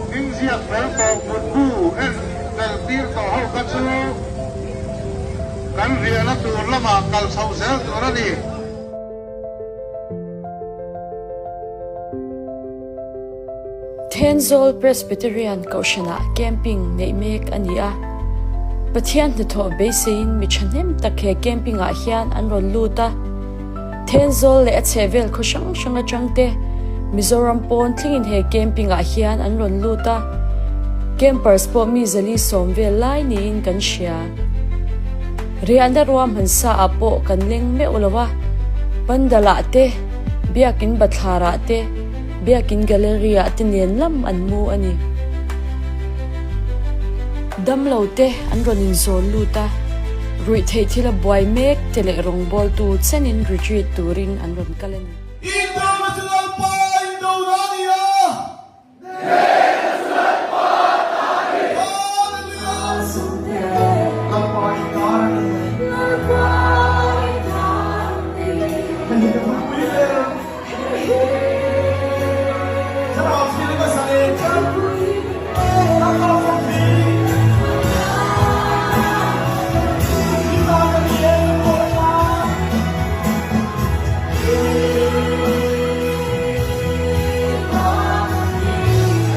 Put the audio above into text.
Hming ziak fel tawh mutbu en fel tir tawh ho kha chu kan riahna tur lamah kal chhoh zel tur a ni. Thenzawl Presbyterian Kohhranah camping neih mek a ni a. Pathian hnathawh beiseiin mi thahnem tak he camping ah hian an rawn lut a. Thenzawl leh a chhehvel khaw hrang hrang atang te Mizoram pawn thlengin he camping ah hian an rawn lut a. Campers pawh mi zali sawm vel lai niin kan hria. Riahna ruahman sa ah pawh kan leng meuh lo a, pandal ah te, biakin bathlar ah te, biakin gallery ah te nen lam an mu a ni. Damlo te an rawn inzawn lut a, ruihtheih thila buai mek te leh rawngbawltu chenin retreat turin an rawn kal a ni.